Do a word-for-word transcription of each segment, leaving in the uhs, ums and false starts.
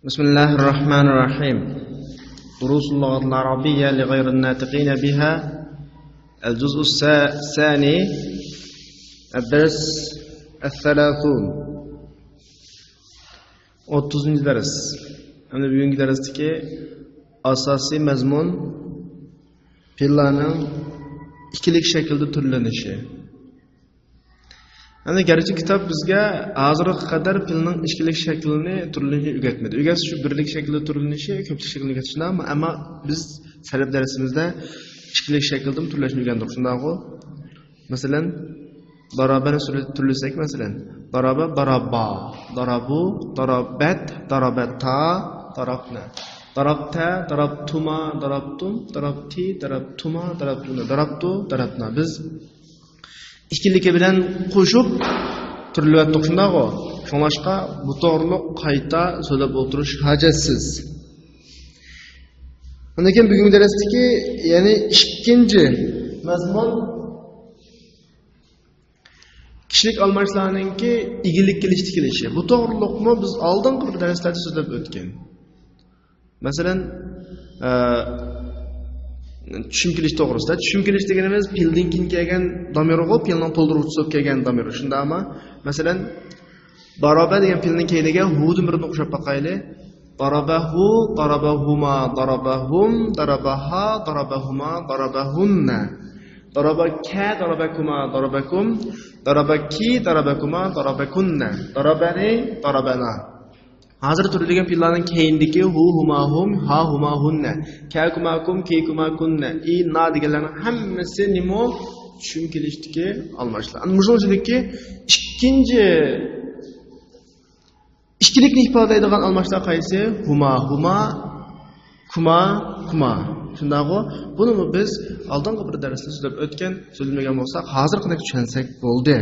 بسم الله الرحمن الرحيم. دروس اللغة العربية لغير الناطقين بها. الجزء الثاني. الدرس الثلاثون. ئوتتۇزىنچى دەرس. ئەمدى بۈگۈنكى دەرستىكى ئاساسىي مەزمۇن پېئىللارنىڭ ئىككىلىك شەكىلدە تۈرلىنىشى. يەنى گەرچە كىتاب بىزگە ھازىرغا قەدەر پېئىلنىڭ ئىككىلىك شەكلىنى تۈرلىنىشىنى ئۆگەتمىدى. ئۆگەتسە شۇ بىرلىك شەكلىدە تۈرلىنىشى، كۆپلۈك شەكلىنى ئۆگەتتى، شۇنداقمۇ؟ ئەمما بىز سەرەپ دەرسىمىزدە ئىككىلىك شەكىلدىمۇ تۈرلەشنى ئۆگەندۇق، شۇنداقغۇ؟ مەسىلەن، دارابەنى تۈرلىسەك، مەسىلەن، دارابە، دارابا، دارابۇ، دارابەت، دارابەتا، دارابنە، دارابتە، دارابتۇما، دارابتۇم، دارابتى، دارابتۇما، دارابتۇنە، دارابتۇ، دارابنا. بىز ئىككىلىكى بىلەن قوشۇپ تۈرلىۋەتتۇق، شۇنداقغۇ؟ شۇڭلاشقا بۇ توغرۇلۇق قايتا سۆزلەپ ئولتۇرۇش ھاجەتسىز. ئاندىن كېيىن بۈگۈنكى دەرستىكى، يەنى ئىككىنچى مەزمۇن، كىشىلىك ئالماشلارنىڭكى ئىگىلىك كېلىش تىكىلىشى. بۇ توغرۇلۇقمۇ بىز ئالدىنقى بىر دەرسلەردە سۆزلەپ ئۆتكەن. مەسىلەن، ئە، چۈشۈم كېلىش توغرىسىدا. چۈشۈم كېلىش دېگىنىمىز پېئىلدىن كېيىن كەلگەن دامىرغۇ، پېئىلنىڭ تولدۇرغۇچىسى بولۇپ كەلگەن دامىر. شۇنداقمۇ؟ مەسىلەن، دارابە دېگەن پېئىلنىڭ كەينىگە ھۇدىن بىرنى قوشۇپ باقايلى. دارابەھۇ، دارابەھۇما، دارابەھۇم، دارابەھا، دارابەھۇما، دارابەھۇننە. دارابەكە، دارابەكۇما، دارابەكۇم، دارابەكى، دارابەكۇما، دارابەكۇننە. دارابەنى، دارابەنا. ھازىر تۈرلىگەن پېئىللارنىڭ كەينىدىكى ھۇ، ھۇما، ھۇم، ھا، ھۇما، ھۇننە، كە، كۇما، كۇم، كى، كۇما، كۇننە، ئى، نا دېگەنلەرنىڭ ھەممىسى نېمە؟ چۈشۈم كېلىشتىكى ئالماشلار. ئەنە مۇشۇنىڭ ئىچىدىكى ئىككىنچى ئىككىلىكنى ئىپادىلەيدىغان ئالماشلار قايسى؟ ھۇما، ھۇما، كۇما، كۇما. شۇنداقغۇ؟ بۇنىمۇ بىز ئالدىنقى بىر دەرستە سۆزلەپ ئۆتكەن، سۆزلىمىگەن بولساق، ھازىرقىدەك چۈشەنسەك بولدى.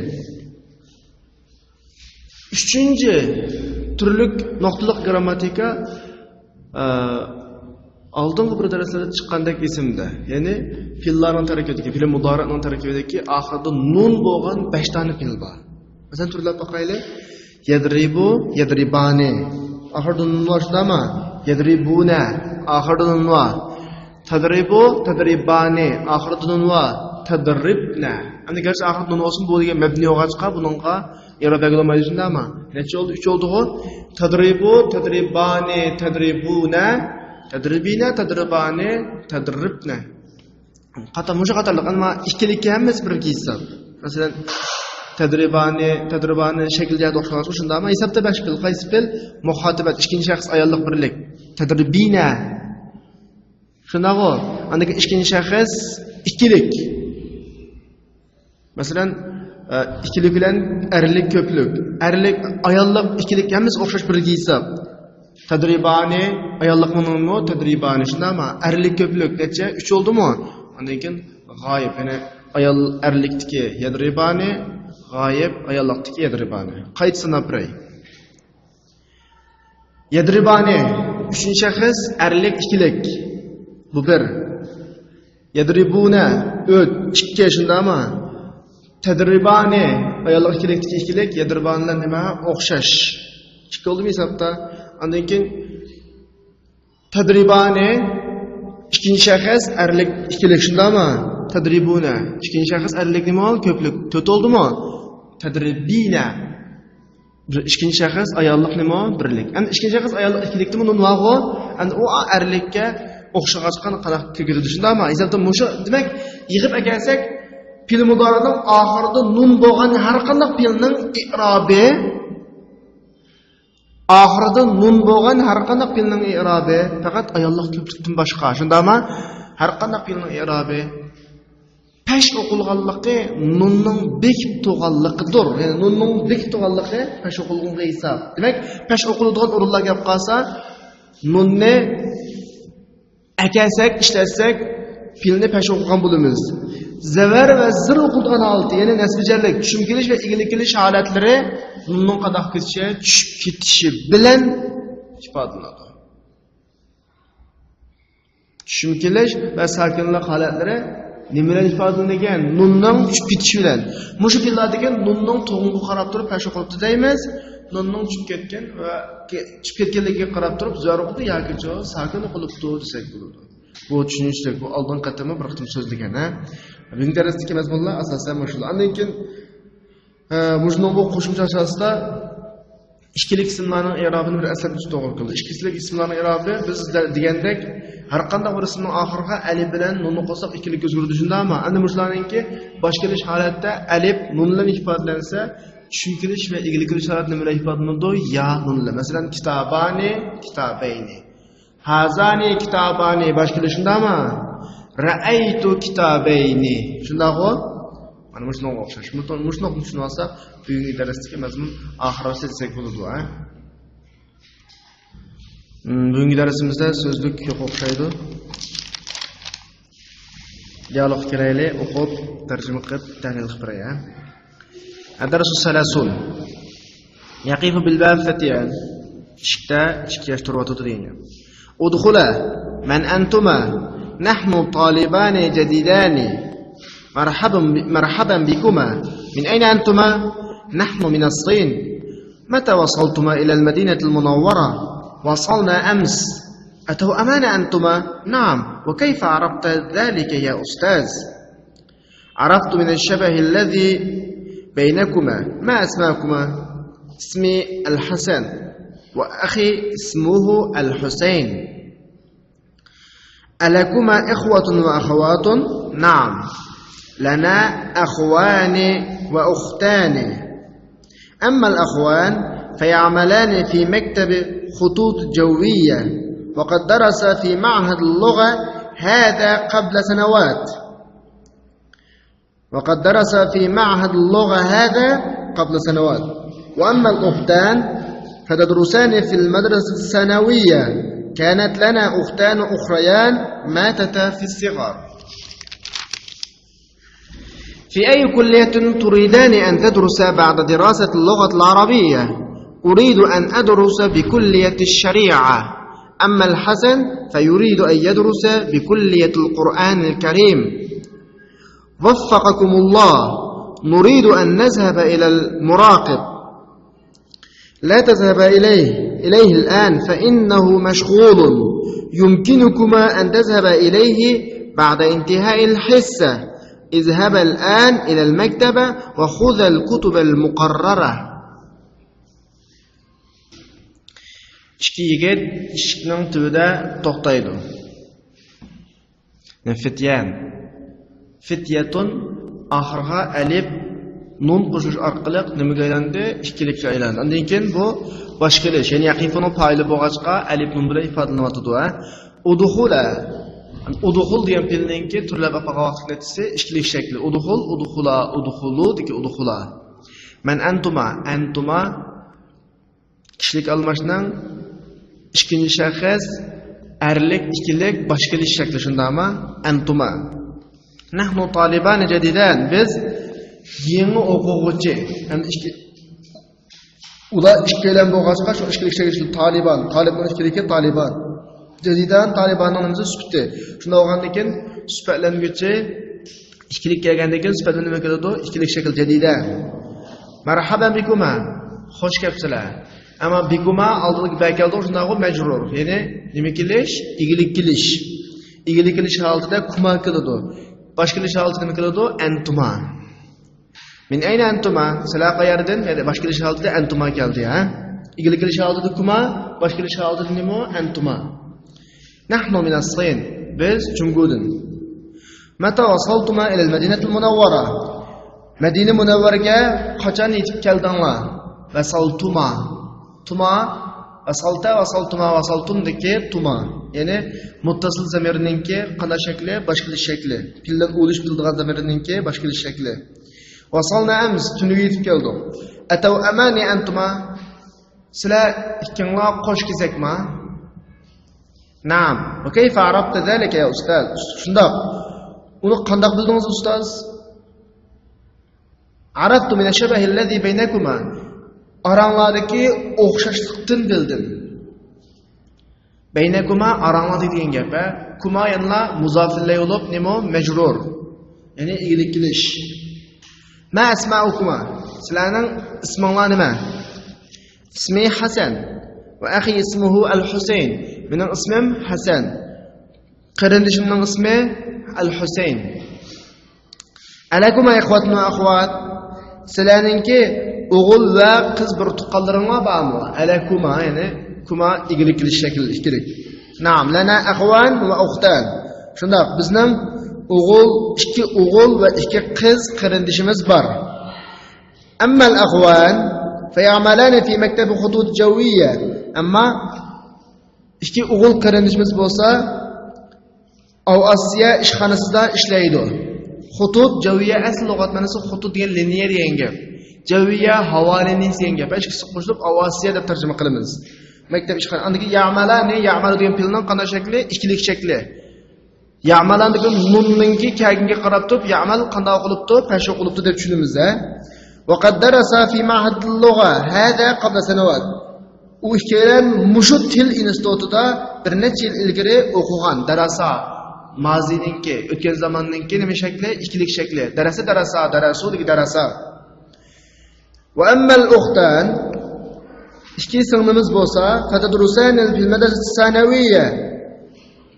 ئۈچىنچى تۈرلۈك نۇقتىلىق گىرامماتىكا، ئە، ئالدىنقى بىر دەرسلەردە چىققاندەك ئېسىمدە. يەنى پېئىللارنىڭ تەركىبىدىكى، پېئىل مۇدارىئنىڭ تەركىبىدىكى ئاخىرىدا نۇن بولغان بەش دانە پېئىل بار. مەسىلەن، تۈرلەپ باقايلى. يەدرىبۇ، يەدرىبانى. ئاخىرىدا نۇن بار، شۇنداقمۇ؟ يەدرىبۇنە. ئاخىرىدا نۇن بار. تەدرىبۇ، تەدرىبانى. ئاخىرىدا نۇن بار. تەدرىبنە. ئەمدى گەرچە ئاخىرىدا نۇن بولسىمۇ، بۇ دېگەن مەبنىي بولغاچقا، بۇنىڭغا ئېراب بەرگىلى بولمايدۇ، شۇنداقمۇ؟ نەچچە بولدى؟ ئۈچ بولدىغۇ. تەدرىبۇ، تەدرىبانى، تەدرىبۇنە، تەدرىبىنە، تەدرىبانى، تەدرىبنە. قاتا-، مۇشۇ قاتارلىق، ئەمما ئىككىلىككە ھەممىسى بىرگە ھېساب. مەسىلەن، تەدرىبانى، تەدرىبانى شەكىل جەھەتتە ئوخشىغان، شۇنداقمۇ؟ ھېسابتا بەش پېئىل، قايسى پېئىل؟ مۇخاتىبەت، ئىككىنچى شەخس ئاياللىق بىرلىك. تەدرىبىنە. شۇنداقغۇ؟ ئاندىن كېيىن ئىككىنچى شەخس ئىككىلىك. مەسىلەن، ئە، ئىككىلىك بىلەن ئەرلىك، كۆپلۈك. ئەرلىك، ئاياللىق، ئىككىلىك ھەممىسى ئوخشاش بىرگە ھېساب. تەدرىبانى، ئاياللىقنىڭمۇ تەدرىبانى، شۇنداقمۇ؟ ئەرلىك، كۆپلۈك نەچچە؟ ئۈچ بولدىمۇ؟ ئاندىن كېيىن غايىب، يەنى ئايال ئەرلىكتىكى يەدرىبانى، غايىب ئاياللىقتىكى يەدرىبانى. قايتا ساناپ بېرەي. يەدرىبانى، ئۈچىنچى شەخس، ئەرلىك، ئىككىلىك. بۇ بىر. يەدرىبۇنە، ئۈچ، ئىككى، شۇنداقمۇ؟ تەدرىبانى، ئاياللىق ئىككىلىكتىكى ئىككىلىك، يەدرىبانى بىلەن نېمە؟ ئوخشاش. ئىككى بولدىمۇ ھېسابتا؟ ئاندىن كېيىن تەدرىبانى، ئىككىنچى شەخس، ئەرلىك، ئىككىلىك، شۇنداقمۇ؟ تەدرىبۇنە، ئىككىنچى شەخس، ئەرلىك نېمە؟ كۆپلۈك. تۆت بولدىمۇ؟ تەدرىبىنە. بىر، ئىككىنچى شەخس ئاياللىق نېمە؟ بىرلىك. ئەمدى ئىككىنچى شەخس ئاياللىق ئىككىلىكتىمۇ نۇن بارغۇ. ئەمدى ئۇ ئەرلىككە ئوخشىغاچقا قانداق كىرگۈزىدۇ؟ شۇنداقمۇ؟ ھېسابتا مۇشۇ، دېمەك، يىغىپ ئەكەلسەك، پېئىل مۇدارىنىڭ ئاخىرىدا نۇن بولغان ھەر قانداق پېئىلنىڭ ئىئرابى، ئاخىرىدا نۇن بولغان ھەر قانداق پېئىلنىڭ ئىئرابى، پەقەت ئاياللىق كۆپلۈكتىن باشقا. شۇنداقمۇ؟ ھەر قانداق پېئىلنىڭ ئىئرابى. پەش ئوقۇلغانلىقى نۇننىڭ بېكىپ تۇرغانلىقىدۇر. يەنى نۇننىڭ بېكىپ تۇرغانلىقى پەش ئوقۇلغىنىغا ھېساب. دېمەك، پەش ئوقۇلىدىغان ئورۇنلار كەپ قالسا، نۇننى ئەكەلسەك، ئىشلەتسەك، پېئىلنى پەش ئوقۇغان بولىمىز. زەۋەر ۋە زىر ئوقۇلىدىغان ھالىتى، يەنى نەسبى جەرلىك، چۈشۈم كېلىش ۋە ئىگىلىك كېلىش ھالەتلىرى نۇننىڭ قانداق كېتىشى، چۈشۈپ كېتىشى بىلەن ئىپادىلىنىدۇ. چۈشۈم كېلىش ۋە ساكىنلىق ھالەتلىرى نېمە بىلەن ئىپادىلىنىدىكەن؟ نۇننىڭ چۈشۈپ كېتىشى بىلەن. مۇشۇ پېئىللاردىكى نۇننىڭ تۇغۇمىغا قاراپ تۇرۇپ پەش ئوقۇلۇپتۇ دەيمىز. نۇننىڭ چۈشۈپ كەتكەن ۋە كە-، چۈشۈپ كەتكەنلىكىگە قاراپ تۇرۇپ، زۆرۈرغۇدۇ ياكى چۇ ساكىن ئوقۇلۇپتۇ دېسەك بولىدۇ. بۇ چۈشىنىشلىك، بۇ ئالدىنقى قېتىممۇ بىر قېتىم سۆزلىگەن، ھە؟ بۈگۈنكى دەرستىكى مەزمۇنلار ئاساسەن مۇشۇلار. ئاندىن كېيىن، ھە، مۇشۇنىڭ بۇ قوشۇمچە ئاساسىدا ئىككىلىك ئىسىملارنىڭ ئىرابىنى بىر ئەسلەپ ئۆتۈش توغرا كېلىدۇ. ئىككىلىك ئىسىملارنىڭ ئىرابى بىز دە-، دېگەندەك، ھەر قانداق بىر ئىسىمنىڭ ئاخىرىغا ئەلىپ بىلەن نۇننى قوشساق ئىككىلىككە ئۆزگىرىدۇ، شۇنداقمۇ؟ ئەمدى مۇشۇلارنىڭكى باش كېلىش ھالەتتە ئەلىپ، نۇن بىلەن ئىپادىلەنسە، چۈشۈم كېلىش ۋە ئىگىلىك كېلىش ھالەتتە نېمە بىلەن ئىپادىلىنىدۇ؟ يا نۇن بىلەن. مەسىلەن، كىتابانى، كىتابەينى. ھازانى كىتابانى باش كېلىش، شۇنداقمۇ؟ رەئەيتۇ كىتابەينى. شۇنداقغۇ؟ مانا مۇشۇنىڭغا ئوخشاش. مۇ-، مۇشۇنى چۈشىنىۋالساق، بۈگۈنكى دەرستىكى مەزمۇن ئاخىرلاشتى دېسەك بولىدۇ، ھە؟ م، بۈگۈنكى دەرسىمىزدە سۆزلۈك يوق ئوخشايدۇ. دىيالوگقا كىرەيلى، ئوقۇپ، تەرجىمە قىلىپ، تەھلىل قىلىپ بېرەي، ھە؟ الدرس الثلاثون. يقف بالباب فتيان. ئىشىكتە ئىككى ياش تۇرۇۋاتىدۇ دېگەن گەپ. ادخلا. من أنتما؟ نحن طالبان جديدان. مرحبا ب-، مرحبا بكما. من أين أنتما؟ نحن من الصين. متى وصلتما إلى المدينة المنورة؟ وصلنا أمس. أتوأمان أنتما؟ نعم. وكيف عرفت ذلك يا أستاذ؟ عرفت من الشبه الذي بينكما. ما أسماكما؟ اسمي الحسن، وأخي اسمه الحسين. ألكما إخوة وأخوات؟ نعم، لنا أخوان وأختان. أما الأخوان فيعملان في مكتب خطوط جوية، وقد درس في معهد اللغة هذا قبل سنوات. وقد درس في معهد اللغة هذا قبل سنوات. وأما الأختان فتدرسان في المدرسة الثانوية. كانت لنا أختان أخريان ماتتا في الصغر. في أي كلية تريدان أن تدرس بعد دراسة اللغة العربية؟ أريد أن أدرس بكلية الشريعة. أما الحسن فيريد أن يدرس بكلية القرآن الكريم. وفقكم الله. نريد أن نذهب إلى المراقب. لا تذهب إليه، إليه الآن فإنه مشغول. يمكنكما أن تذهب إليه بعد انتهاء الحصة. اذهب الآن إلى المكتبة وخذ الكتب المقررة. ئىككى يىگىت ئىشىكنىڭ تۈۋىدە توختايدۇ. فتيان. فتية ئاخىرىغا ئەلىپ، نۇن قوشۇش ئارقىلىق نېمىگە ئايلاندى؟ ئىككىلىككە ئايلاندى. ئاندىن كېيىن بۇ باش كېلىش، يەنى يەقىپۇنىڭ پائىلى بولغاچقا، ئەلىپ نۇن بىلەن ئىپادىلىنىۋاتىدۇ، ھە؟ ئۇدخۇلا. ئۇدخۇل دېگەن پېئىلنىڭكى تۈرلەپ ئاپارغان ۋاقىتتىكى نەتىجىسى ئىككىلىك شەكلى. ئۇدخۇل، ئۇدخۇلا، ئۇدخۇلۇ دېگەن ئۇدخۇلا. مەن ئەنتۇما، ئەنتۇما. كىشىلىك ئالماشنىڭ ئىككىنچى شەخس ئەرلىك ئىككىلىك باش كېلىش شەكلى، شۇنداقمۇ؟ ئەنتۇما. نەھنۇ تالىبانى جەدىدەن، بىز يېڭى ئوقۇغۇچى. ئەمدى ئىككى، ئۇلار ئىككىيلەن بولغاچقا، شۇ ئىككىلىك شەكىل تالىبان، تالىبنىڭ ئىككىلىكى تالىبان. جەدىدەن، تالىباننىڭ نېمىسى؟ سۈپىتى. شۇنداق بولغاندىن كېيىن سۈپەتلەنگۈچى ئىككىلىك كەلگەندىن كېيىن سۈپەتلىرى نېمە كېلىدۇ؟ ئىككىلىك شەكىل جەدىدە. مەرھەبەن بىكۇما، خوش كەپسىلەر. ئەمما بىكۇما ئالدىدىكى بە كەلدى، شۇنداقغۇ مەجرۇر. يەنى نېمە كېلىش؟ ئىگىلىك كېلىش. ئىگىلىك كېلىش ھالىتىدە كۇما كېلىدۇ. باش كېلىش ھالىتىدە نېمە كېلىدۇ؟ ئەنتۇما. مىن ئەينە ئەنتۇما؟ سىلەر قەيەردىن؟ يەنى باش كېلىش ھالىتىدە ئەنتۇما كەلدى، ھە؟ ئىگىلىك كېلىش ھالىتىدە كۇما، باش كېلىش ھالىتىدە نېمە؟ ئەنتۇما. نەھنۇ مىنەس سىن. بىز جۇڭگودىن. مەتە ۋەسەلتۇما ئىلەل مەدىنەتىل مۇنەۋۋەرە؟ مەدىنە مۇنەۋۋەرگە قاچان يېتىپ كەلدىڭلار؟ ۋەسەلتۇما. تۇما، ۋەسەلتە، ۋەسەلتۇما، ۋەسەلتۇمدىكى تۇما. يەنى مۇتتەسىل زەمىرنىڭكى قانداق شەكلى؟ باش كېلىش شەكلى. پېئىلدىن ئۇلىشىپ كېلىدىغان زەمىرنىڭكى باش كېلىش شەكلى. ۋەسەلنا ئەمس، تۈنۈگۈن يېتىپ كەلدۇق. ئەتەۋئەمانى ئەنتۇما؟ سىلەر ئىككىڭلار قوش كېسەكما؟ نەئەم. ۋە كەيفە ئەرەبتە زەلىكە يا ئۇستاز؟ شۇنداق. ئۇنى قانداق بىلدىڭىز، ئۇستاز؟ ئەرەفتۇ مىنە شەبەھىللەزى بەينەكۇما. ئاراڭلاردىكى ئوخشاشلىقتىن بىلدىم. بەينەكۇما، ئاراڭلاردا دېگەن گەپ، ھە؟ كۇما يەنىلا مۇزاف ئىلەيھى بولۇپ، نېمە؟ مەجرۇر. يەنى ئىگىلىك كېلىش. ما ئەسمائۇكۇما؟ سىلەرنىڭ ئىسمىڭلار نېمە؟ اسمي حسن وأخي اسمه الحسين. مېنىڭ ئىسمىم ھەسەن. قېرىندىشىمنىڭ ئىسمى ئەل-ھۈسەيىن. ألكما إخوة وأخوات؟ سىلەرنىڭكى ئوغۇل ۋە قىز بىر تۇغقانلىرىڭلار بارمۇ؟ ئەلەكما، يەنى كما ئىگىلىك قىلىش شەكلى ئىككىلىك. نعم، لنا أخوان وأختان. شۇنداق، بىزنىڭ ئوغۇل، ئىككى ئوغۇل ۋە ئىككى قىز قېرىندىشىمىز بار. أما الأخوان فيعملان في مكتب خطوط جوية. ئەمما ئىككى ئوغۇل قېرىندىشىمىز بولسا ئاۋىئاتسىيە ئىشخانىسىدا ئىشلەيدۇ. خۇتۇت جەۋىيە، ئەسلى لۇغەت مەنىسى خۇتۇت دېگەن لىنىيە دېگەن گەپ. جەۋىيە ھاۋا لىنىيىسى دېگەن گەپ. ئىككىسى قوشۇلۇپ ئاۋىئاتسىيە دەپ تەرجىمە قىلىمىز. مەكتەپ ئىشخانا. ئاندىن كېيىن يەئمەلانى، يەئمەلۇ دېگەن پېئىلنىڭ قانداق شەكلى؟ ئىككىلىك شەكلى. يەئمەلان دېگەن نۇننىڭكى كەگىنگە قاراپ تۇرۇپ، يەئمەل قانداق ئوقۇلۇپتۇ؟ پەش ئوقۇلۇپتۇ دەپ چۈشىنىمىز ھە. وقد درس في معهد اللغة هذا قبل سنوات. ئۇ ئىككىيلەن مۇشۇ تىل ئىنستىتۇتىدا بىر نەچچە يىل ئىلگىرى ئوقۇغان. دەرەسا، مازىنىڭكى، ئۆتكەن زاماننىڭكى نېمە شەكلى؟ ئىككىلىك شەكلى. دەرەسە، دەرەسا، دەرەسۇدىكى دەرەسا. وأما الأختان، ئىككى سىڭلىمىز بولسا، فتدرسان في المدرسة الثانوية.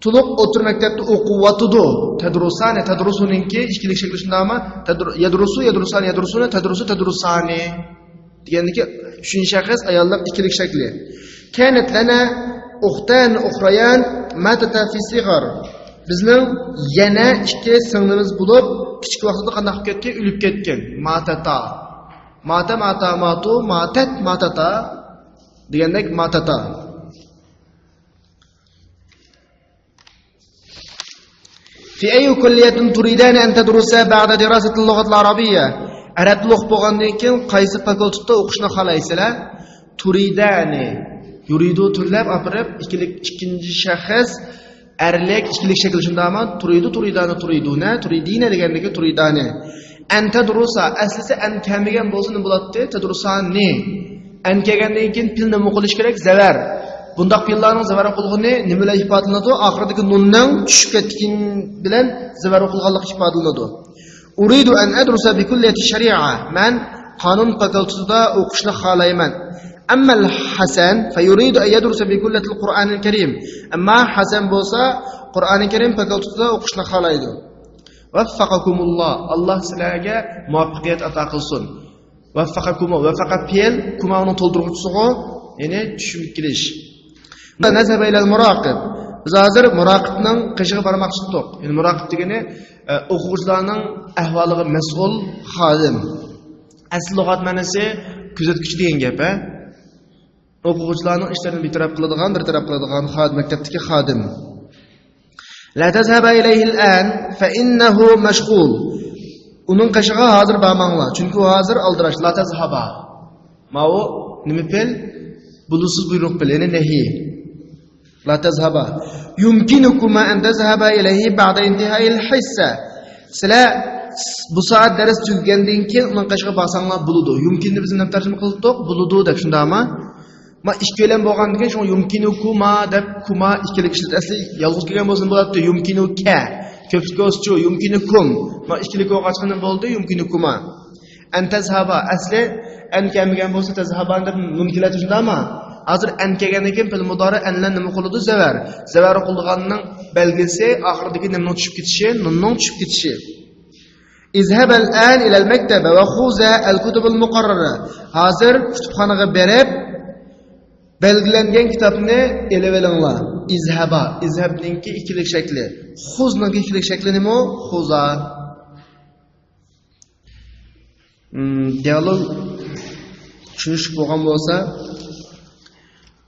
تولۇق ئوتتۇرا مەكتەپتە ئوقۇۋاتىدۇ. تەدرۇسانى، تەدرۇسۇنىڭكى ئىككىلىك شەكلى شۇنداقمۇ؟ تەدرۇ-، يەدرۇسۇ، يەدرۇسانى، يەدرۇسۇنە، تەدرۇسۇ، تەدرۇسانى. دېگەندىكى ئۈچىنچى شەخس ئاياللىق ئىككىلىك شەكلى. كانت لنا أختان أخريان ماتتا في الصغر. بىزنىڭ يەنە ئىككى سىڭلىمىز بولۇپ، كىچىك ۋاقتىدا قانداق بولۇپ كەتكەن؟ ئۆلۈپ كەتكەن. ماتتا. ماتا، ماتا، ماتۇ، ماتەت، ماتاتا دېگەندەك ماتاتا. في أي كلية تريدان أن تدرسا بعد دراسة اللغة العربية؟ ئەرەب تىلى ئوقۇپ بولغاندىن كېيىن قايسى فاكۇلتېتتا ئوقۇشنى خالايسىلەر؟ تۇرىدانى. يۇرىدۇ تۈرلەپ ئاپىرىپ، ئىككىلىك، ئىككىنچى شەخس ئەرلىك ئىككىلىك شەكلى شۇنداقمۇ؟ تۇرىدۇ، تۇرىدانى، تۇرىدۇنە، تۇرىدىنە دېگەندىكى تۇرىدانى. ئەن تەدرۇسا، ئەسلىسى ئەن كەلمىگەن بولسا نېمە بولاتتى؟ تەدرۇسانى. ئەن كەلگەندىن كېيىن پېئىل نېمە قىلىش كېرەك؟ زەۋەر. بۇنداق پېئىللارنىڭ زەۋەر قىلغىنى نېمە بىلەن ئىپادىلىنىدۇ؟ ئاخىرىدىكى نۇننىڭ چۈشۈپ كەتكىنى بىلەن زەۋەر قىلغانلىقى ئىپادىلىنىدۇ. أريد أن أدرس بكلية الشريعة. مەن قانۇن فاكۇلتېتىدا ئوقۇشنى خالايمەن. أما الحسن فيريد أن يدرس بكلية القرآن الكريم. ئەمما ھەسەن بولسا قۇرئانى كەرىم فاكۇلتېتىدا ئوقۇشنى خالايدۇ. وفقكم الله. ئاللا سىلەرگە مۇۋەپپەقىيەت ئاتا قىلسۇن. ۋەففەقەكۇمۇ، ۋەففەقە پېئىل، كۇما ئۇنىڭ تولدۇرغۇچىسىغۇ، يەنى چۈشۈرۈپ كېلىش. نەزھەبە ئىلەل مۇراقىب. بىز ھازىر مۇراقىبنىڭ قېشىغا بارماقچى تۇتتۇق. يەنى مۇراقىب دېگىنى، ئە، ئوقۇغۇچىلارنىڭ ئەھۋالىغا مەسئۇل خادىم. ئەسلى لۇغەت مەنىسى كۆزەتكۈچى دېگەن گەپ، ھە؟ ئوقۇغۇچىلارنىڭ ئىشلىرىنى بىر تەرەپ قىلىدىغان، بىر تەرەپ قىلىدىغان خادىم، مەكتەپتىكى خادىم. لا تذهبا إليه الآن فإنه مشغول. ئۇنىڭ قېشىغا ھازىر بارماڭلار، چۈنكى ئۇ ھازىر ئالدىراش. لا تذهبا. ماۋۇ نېمە پېئىل؟ بولۇسىز بۇيرۇق پېئىل، يەنى نەھى. لا تذهبا. يمكنكما أن تذهبا إليه بعد انتهاء الحصة. سىلەر بۇ سائەت دەرس تۈگىگەندىن كېيىن ئۇنىڭ قېشىغا بارساڭلار بولىدۇ. يۇمكىننى بىز نېمە تەرجىمە قىلدۇق؟ بولىدۇ دەپ، شۇنداقمۇ؟ ما ئىككىيلەن بولغاندىكىن، شۇڭا يۇمكىنۇكۇما دەپ كۇما ئىككىلىك ئىشلىتىلدى. ئەسلى يالغۇز كەلگەن بولسا بولاتتى، يۇمكىنۇكە. كۆپلۈك بولسىچۇ، يۇمكىنۇكۇم. ما ئىككىلىك بولغاچقا نېمە بولدى؟ يۇمكىنۇكۇما. ئەن تەزھابا. ئەسلى ئەن كەلمىگەن بولسا تەزھابان دەپ نۇن كېلەتتى، شۇنداقمۇ؟ ھازىر ئەن كەلگەندىن كېيىن پېئىل مۇدارى ئەن بىلەن نېمە قىلىدۇ؟ زەۋەر. زەۋەر قىلىدىغاننىڭ بەلگىسى ئاخىرىدىكى نېمىنىڭ چۈشۈپ كېتىشى؟ نۇننىڭ چۈشۈپ كېتىشى. اذهبا الآن إلى المكتبة وخذا الكتب المقررة. ھازىر كۇتۇپخانىغا بېرىپ، بەلگىلەنگەن كىتابنى ئېلىۋېلىڭلار. ئىزھەبا. ئىزھەبنىڭكى ئىككىلىك شەكلى. خۇزنىڭكى ئىككىلىك شەكلى نېمە؟ خۇزا. مم، دىيالوگ چۈشىنىشلىك بولغان بولسا،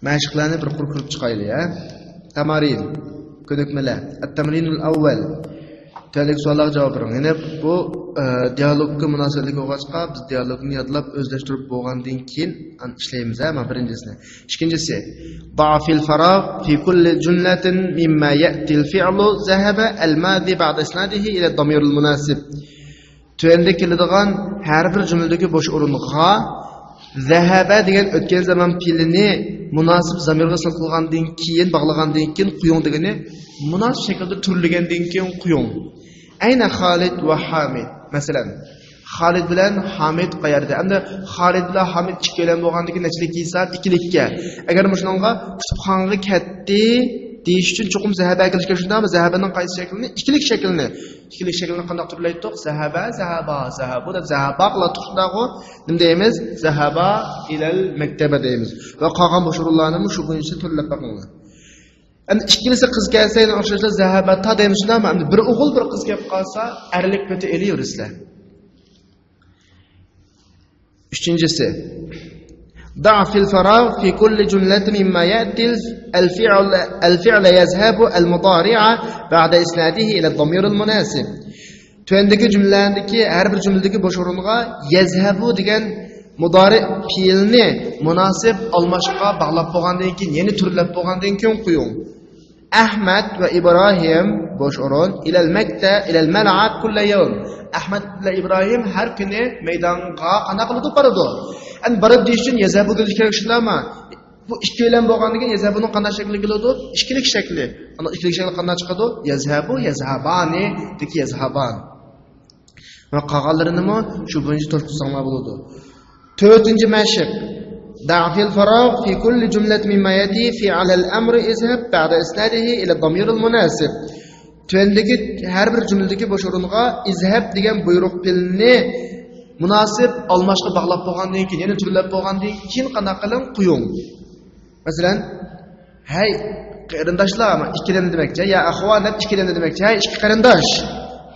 مەشىقلەرنى بىر قۇر كۆرۈپ چىقايلى، ھە؟ تامارىن، كۆنۈكمىلەر. التمرين الأول. تۆۋەندىكى سوئاللارغا جاۋاب بېرىڭ. يەنى بۇ، ئە، دىيالوگقا مۇناسىۋەتلىك بولغاچقا، بىز دىيالوگنى يادلاپ، ئۆزلەشتۈرۈپ بولغاندىن كېيىن ئان-، ئىشلەيمىز، ھە، مانا بىرىنچىسىنى. ئىككىنچىسى، ضع في الفراغ في كل جملة مما يأتي الفعل ذهب الماضي بعد إسناده إلى الضمير المناسب. تۆۋەندە كېلىدىغان ھەر بىر جۈملىدىكى بوش ئورۇنغا زەھەبە دېگەن ئۆتكەن زامان پېئلىنى مۇناسىپ زامىرغا ئىسناد قىلغاندىن كېيىن، باغلىغاندىن كېيىن قويۇڭ دېگىنى مۇناسىپ شەكىلدە تۈرلىگەندىن كېيىن قويۇڭ. ئەينە خالىد ۋە ھامىد؟ مەسىلەن، خالىد بىلەن ھامىد قەيەردە؟ ئەمدى خالىد بىلەن ھامىد ئىككىيلەن بولغاندىكىن نەچچىلىك ھېساب؟ ئىككىلىككە. ئەگەر مۇشۇنىڭغا كۇتۇبخانىغا كەتتى دېيىش ئۈچۈن چوقۇم زەھەبە ئەكېلىش كېرەك، شۇنداقمۇ؟ زەھەبىنىڭ قايسى شەكلىنى؟ ئىككىلىك شەكلىنى. ئىككىلىك شەكلىنى قانداق تۈرلەيتتۇق؟ زەھەبە، زەھەبا، زەھەبۇ دەپ زەھەبا قىلاتتۇق، شۇنداقغۇ؟ نېمە دەيمىز؟ زەھەبا ئىلەل مەكتەبە دەيمىز. ۋە قالغان بوش ئورۇنلارنىمۇ شۇ بويىچە تۈرلەپ بېقىڭلار. ئەمدى ئىككىلىسى قىز كەلسە، يەنە ئوخشاشلا زەھەباتا دەيمىز، شۇنداقمۇ؟ ئەمدى بىر ئوغۇل، بىر قىز كەپ قالسا، ئەرلىك پېتى ئېلىۋېرىسىلەر. ئۈچىنچىسى، ضع في الفراغ في كل جملة مما يأتي الفعل، الفعل يذهب المضارع بعد إسناده إلى الضمير المناسب. تۆۋەندىكى جۈملىلەردىكى ھەر بىر جۈملىدىكى بوش ئورۇنغا يەزھەبۇ دېگەن مۇدارىئ پېئىلنى مۇناسىپ ئالماشقا باغلاپ بولغاندىن كېيىن، يەنى تۈرلەپ بولغاندىن كېيىن قويۇڭ. ئەھمەد ۋە ئىبراھىم، بوش ئورۇن، ئىلەل مەكتە، ئىلەل مەلئەب كۇللە يەۋم. ئەھمەد بىلەن ئىبراھىم ھەر كۈنى مەيدانغا قانداق قىلىدۇ؟ بارىدۇ. ئەمدى بارىدۇ دېيىش ئۈچۈن يەزھەبۇ كېلىشى كېرەك، شۇنداقمۇ؟ بۇ ئىككىيلەن بولغاندىن كېيىن يەزھەبۇنىڭ قانداق شەكلى كېلىدۇ؟ ئىككىلىك شەكلى. ئانا ئىككىلىك شەكلى قانداق چىقىدۇ؟ يەزھەبۇ، يەزھەبانى، دېكى يەزھەبان. ۋە قالغانلىرىنىمۇ شۇ بويىچە توشقۇزساڭلار بولىدۇ. تۆتىنچى مەشىق. ضع في الفراغ في كل جملة مما يأتي فعل الأمر اذهب بعد إسناده إلى الضمير المناسب. تۆۋەندىكى ھەر بىر جۈملىدىكى بوش ئورۇنغا ئىزھەب دېگەن بۇيرۇق پېئىلنى مۇناسىپ ئالماشقا باغلاپ بولغاندىن كېيىن، يەنى تۈرلەپ بولغاندىن كېيىن قانداق قىلىڭ؟ قويۇڭ. مەسىلەن، ھەي قېرىنداشلار، ئىككىلەن دېمەكچى، يا ئەخۋان دەپ ئىككىلەن دېمەكچى، ھەي ئىككى قېرىنداش،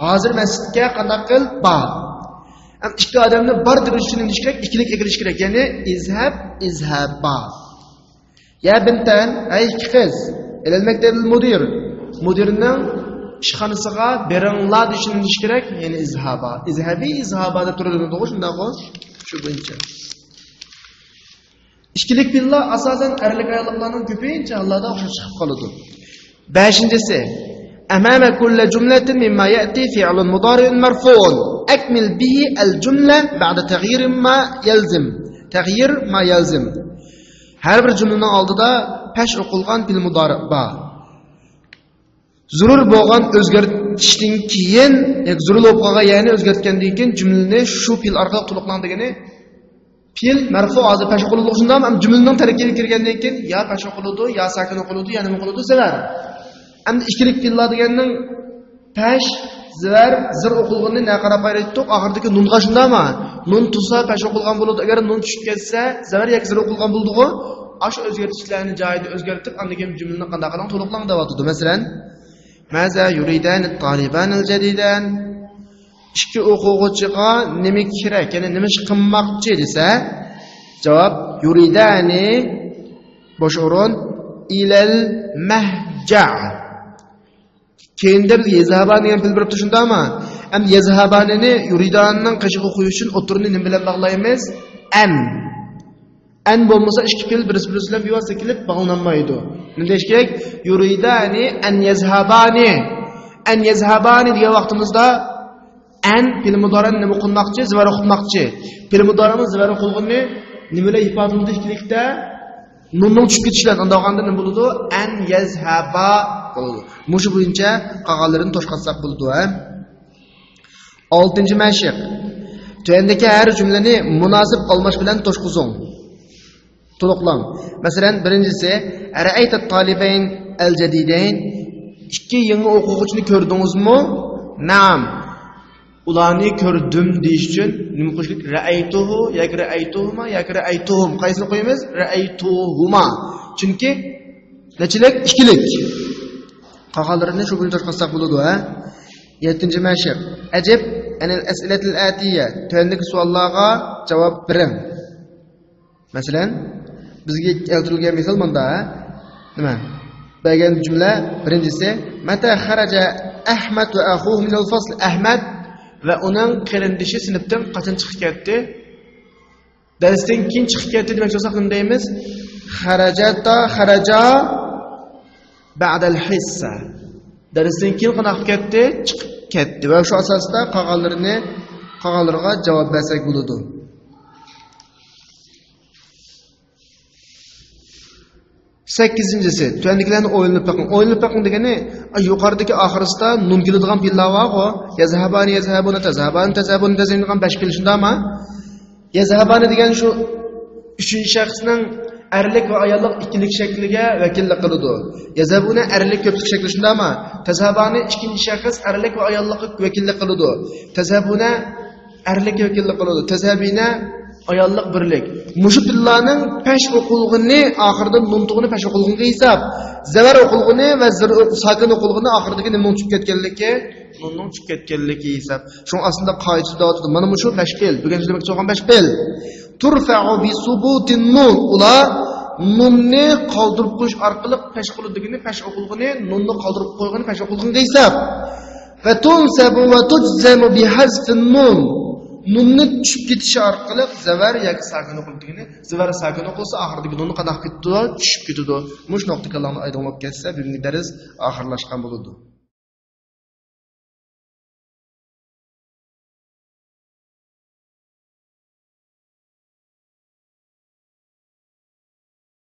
ھازىر مەسچىتكە قانداق قىل؟ بار. ئەم ئىككى ئادەمنى بار دېيىش ئۈچۈن نېمە دېيىش كېرەك؟ ئىككىلىك ئەكېلىش كېرەك، يەنى ئىزھەب، ئىزھەبا. يا بىنتەن، ھەي ئىككى قىز، ئىلەل مەكتەبىل مۇدىر، مۇدىرنىڭ ئىشخانىسىغا بېرىڭلار دېيىش ئۈچۈن نېمە دېيىش كېرەك؟ يەنى ئىزھابا. ئىزھەبى، ئىزھابا دەپ تۇرۇلىدۇ، شۇنداقغۇ؟ شۇ بويىچە. ئىككىلىك پېئىللار ئاساسەن ئەرلىك ئاياللىقلارنىڭ كۆپىنچە ھاللاردا ئوخشاش چىقىپ قالىدۇ. بەشىنچىسى، أمام كل جملة مما يأتي فعل مضارع مرفوع أكمل به الجملة بعد تغيير ما يلزم. تغيير ما يلزم. ھەر بىر جۈملىنىڭ ئالدىدا پەش ئوقۇلغان پېئىل مۇدارىئ بار. زۆرۈر بولغان ئۆزگەرتىشتىن كېيىن، ياكى زۆرۈر بولۇپ قالغان يەرنى ئۆزگەرتكەندىن كېيىن جۈملىنى شۇ پېئىل ئارقىلىق تولۇقلاڭ دېگىنى. پېئىل مەرفۇ ھازىر پەش ئوقۇلىدۇ، شۇنداقمۇ؟ ئەمدى جۈملىنىڭ تەركىبىگە كىرگەندىن كېيىن يا پەش ئوقۇلىدۇ، يا ساكىن ئوقۇلىدۇ، يا نېمە ئوقۇلىدۇ؟ زەۋەر. ئەمدى ئىككىلىك پېئىللار دېگەننىڭ پەش، زەۋەر، زىر ئوقۇلغىنىنى نەگە قاراپ ئايرىتتۇق؟ ئاخىرىدىكى نۇنغا، شۇنداقمۇ؟ نۇن تۇرسا پەش ئوقۇلغان بولىدۇ. ئەگەر نۇن چۈشۈپ كەتسە زەۋەر ياكى زىر ئوقۇلغان بولىدىغۇ؟ ئاشۇ ئۆزگەرتىشلەرنى جايىدا ئۆزگەرتىپ، ئاندىن كېيىن جۈملىنى قانداق قىلىڭ؟ تولۇقلاڭ دەۋاتىدۇ. مەسىلەن، ماذا يريدان الطالبان الجديدان؟ ئىككى ئوقۇغۇچىغا نېمە كېرەك، يەنى نېمە ئىش قىلماقچى دېسە، جاۋاب يريدان، بوش ئورۇن، إلى المهجع. كەينىدە بىز يەزھابان دېگەن پېئىل بېرىپتۇ، شۇنداقمۇ؟ ئەمدى يەزھابانىنى يريداننىڭ قېشىغا قويۇش ئۈچۈن ئوتتۇرىنى نېمە بىلەن باغلايمىز؟ ئەن. ئەن بولمىسا ئىككى پېئىل بىرسى-بىرسى بىلەن بىۋاسىتە كېلىپ باغلىنالمايدۇ. نېمە دېيىش كېرەك؟ يريدان أن يذهبان. أن يذهبان دېگەن ۋاقتىمىزدا ئەن پېئىل مۇدارىئنى نېمە قىلماقچى؟ زەۋەر ئوقۇتماقچى. پېئىل مۇدارىئنىڭ زەۋەر ئوقۇلغىنى نېمە بىلەن ئىپادىلىنىدۇ ئىككىلىكتە؟ نۇننىڭ چۈشۈپ كېتىشى بىلەن. ئانداق بولغاندا نېمە بولىدۇ؟ أن يذهبا بولىدۇ. مۇشۇ بويىچە قالغانلىرىنى توشقاتساق بولىدۇ، ھە؟ ئالتىنچى مەشىق. تۆۋەندىكى ھەر جۈملىنى مۇناسىپ ئالماش بىلەن توشقۇزۇڭ. تولۇقلاڭ. مەسىلەن، بىرىنچىسى، رأيت الطالبين الجديدين؟ ئىككى يېڭى ئوقۇغۇچىنى كۆردىڭىزمۇ؟ نەئەم. ئۇلارنى كۆردۈم دېيىش ئۈچۈن نېمە قويۇش كېرەك؟ رأيته ياكى رأيتهما ياكى رأيتهم. قايسىنى قويىمىز؟ رأيتهما. چۈنكى نەچچىلىك؟ ئىككىلىك. قالغانلىرىنى شۇ بويىچە توشقاتساق بولىدۇ، ھە؟ يەتتىنچى مەشىق. أجب عن الأسئلة الآتية. تۆۋەندىكى سوئاللارغا جاۋاب بېرىڭ. مەسىلەن، بىزگە كەلتۈرۈلگەن مىسال مۇندا، ھە؟ نېمە؟ بەرگەن جۈملە بىرىنچىسى، متى خرج أحمد وأخوه من الفصل؟ ئەھمەد ۋە ئۇنىڭ قېرىندىشى سىنىپتىن قاچان چىقىپ كەتتى؟ دەرستىن كېيىن چىقىپ كەتتى دېمەكچى بولساق نېمە دەيمىز؟ خرجتا، خرجا بعد الحصة. دەرستىن كېيىن قانداق قىلىپ كەتتى؟ چىقىپ كەتتى. ۋە شۇ ئاساستا قالغانلىرىنى، قالغانلىرىغا جاۋاب بەرسەك بولىدۇ. سەككىزىنچىسى، تۆۋەندىكىلەرنى ئويلىنىپ بېقىڭ. ئويلىنىپ بېقىڭ دېگىنى، يۇقىرىدىكى ئاخىرسىدا نۇن كېلىدىغان پېئىللار بارغۇ. يەزھەبانى، يەزھەبۇنە، تەزھەبانى، تەزھەبۇنە، تەزھەبۇنە دېگەن بەش پېئىل، شۇنداقمۇ؟ يەزھەبانى دېگەن شۇ ئۈچىنچى شەخسنىڭ ئەرلىك ۋە ئاياللىق ئىككىلىك شەكلىگە ۋەكىللىك قىلىدۇ. يەزھەبۇنە ئەرلىك كۆپلۈك شەكلى، شۇنداقمۇ؟ تەزھەبانى ئىككىنچى شەخس ئەرلىك ۋە ئاياللىققا ۋەكىللىك قىلىدۇ. تەزھەبۇنە ئەرلىككە ۋەكىللىك قىلىدۇ. تەزھەبىنە ئاياللىق بىرلىك. مۇشۇ پېئىللارنىڭ پەش ئوقۇلغىنى ئاخىرىدا نۇن تۇغىنى پەش ئوقۇلغىنىغا ھېساب. زەۋەر ئوقۇلغىنى ۋە زىر ئوق-، ساكىن ئوقۇلغىنى ئاخىرىدىكى نېمىنىڭ چۈشۈپ كەتكەنلىكى؟ نۇننىڭ چۈشۈپ كەتكەنلىكى ھېساب. شۇڭا ئاستىدا قائىدىسى دەۋاتىدۇ. مانا مۇشۇ بەش پېئىل. بۈگۈن سۆزلىمەكچى بولغان بەش پېئىل. تۇرفەئۇ بىسۇبۇتىن نۇن. ئۇلار نۇننى قالدۇرۇپ قويۇش ئارقىلىق پەش قىلىدىغىنى، پەش ئوقۇلغىنى، نۇننى قالدۇرۇپ قويغىنى، پەش ئوقۇلغىنىغا ھېساب. ۋە تۇنسەبۇ ۋە تۇجزەمۇ بىھەزفىن نۇن. نۇننى چۈشۈپ كېتىشى ئارقىلىق زەۋەر ياكى ساكىن ئوقۇلىدىغىنى، زەۋەر ساكىن ئوقۇلسا، ئاخىرىدىكى نۇننى قانداق كېتىدۇ؟ چۈشۈپ كېتىدۇ. مۇشۇ نۇقتا كاللامدا ئايدىڭ بولۇپ كەتسە، بۈگۈنكى دەرس ئاخىرلاشقان بولىدۇ.